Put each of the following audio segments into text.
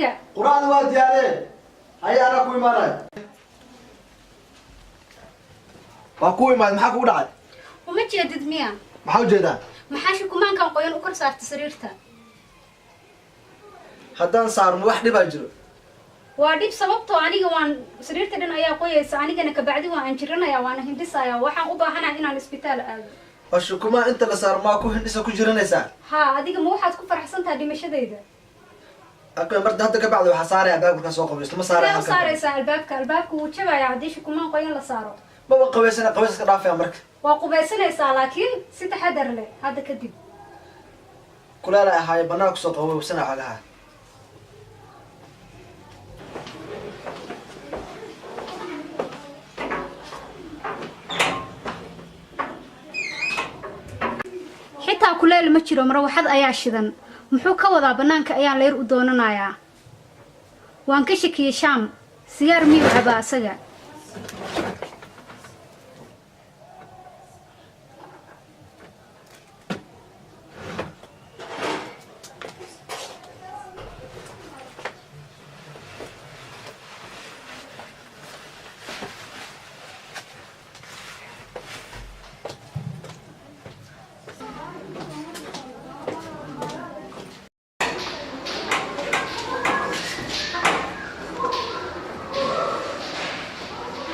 Adiga Quraacda waa diyaareen. Haye, anaa ku imaanaya. Waa ku imaad, maxaa kugu dhacay? Uma jeedid miya? Maxaa ujeedaa? Maxaa shukumaankan qoyan u kor saartay sariirta? Haddaan saarno wax dhibaa jiro? Waa dhib, sababtoo aniga waan sariirta dhan ayaa qoyaysa, anigana kabacdi waa aan jiranaya, waana hindhisaya. Waxaan u baahanahay inaan isbitaal aado. Waa shukumaan inta la saaro maa ku hindhisa ku jiranaysaa? Haa, adiga ma waxaad ku faraxsan tahay dhimashadayda? Aqoon marta hadda ka bacdi waxaa saaraya albaabka markaa soo qabaysto, ma saaraya Sidee u halkan. saaraysaa albaabka? Albaabka wuu jabaya haddii shukumaan qoyan la saaro. Maba qabaysana, qabays iska dhaafaya marka. Waa qubaysanaysaa, laakiin si taxadar leh hadda kadib. Kuleel ay ahaaye, banaan kusoo qabowsana xagaha. Xitaa kuleel ma jiro, marawaxad ayaa shidan. Muxuu ka wadaa bannaanka ayaan leyr u doonanayaa? Waan ka shakiyey. Shaam sigaar miyuu cabaa asaga?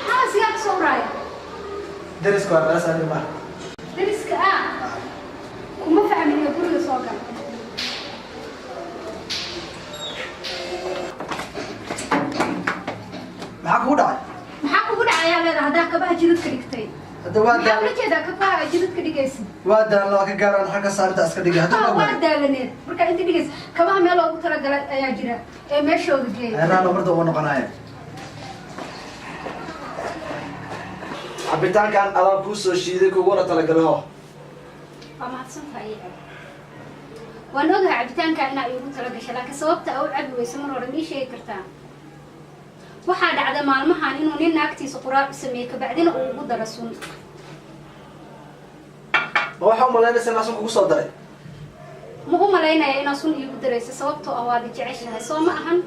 Maxaa sigaar kasoo uraaya? Dariska waa meelas, aniga maaha. Dariska ah kuma fahmin ee guriga soo gal. Maxaa kugu dhacay? Maxaa kugu dhacayaa leeda haddaa kabaha jidadka dhigtay? Hadda waa Maxaa daal. ula jeedaa kabaha jidadka dhigaysid? Waa daalna, waa ka gaaraan xagga saarinta iska dhigay hadda. Ha, ma waa daalaneed markaa inta dhigaysa. Kabaha meel loogu talagalay ayaa jira ee meeshooda geey. Heeraana marda uma noqonaya. Cabitaankan adaan kuu soo shiiday, kuguna talagalay, ho. Waa mahadsantahay. Waan ogahay cabitaanka inaa iigu tala gashay, laakiin sababta a u cabi weysa mar hore mii sheegi kartaa? Waxaa dhacda maalmahan inuu nin naagtiisa quraac u sameeyey, kabacdina uu ugu daro sun. Ma waxaa umalaynaysa inaa sun kugu soo daray? Ma u malaynaya inaa sun iigu darayso, sababtoo ah waad i jeceshahay, soo ma ahan?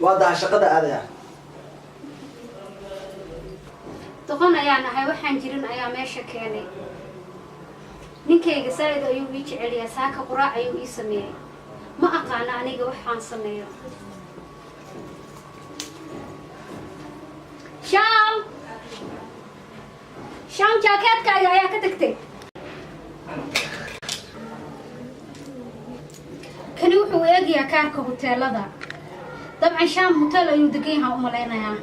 Waa daha, shaqada aadaya. Doqon ayaan ahay, waxaan jirin ayaa meesha keenay. Ninkayga saa'id ayuu ii jeceliyaa, saaka quraac ayuu ii sameeyey. Ma aqaano aniga waxaan sameeyo. Shaam, Shaam, jaakeedkaaga ayaa ka tagtay. Kani wuxuu eegayaa kaarka hoteelada. Dabcan Shaam hotel ayuu degan yahaa u malaynayaa.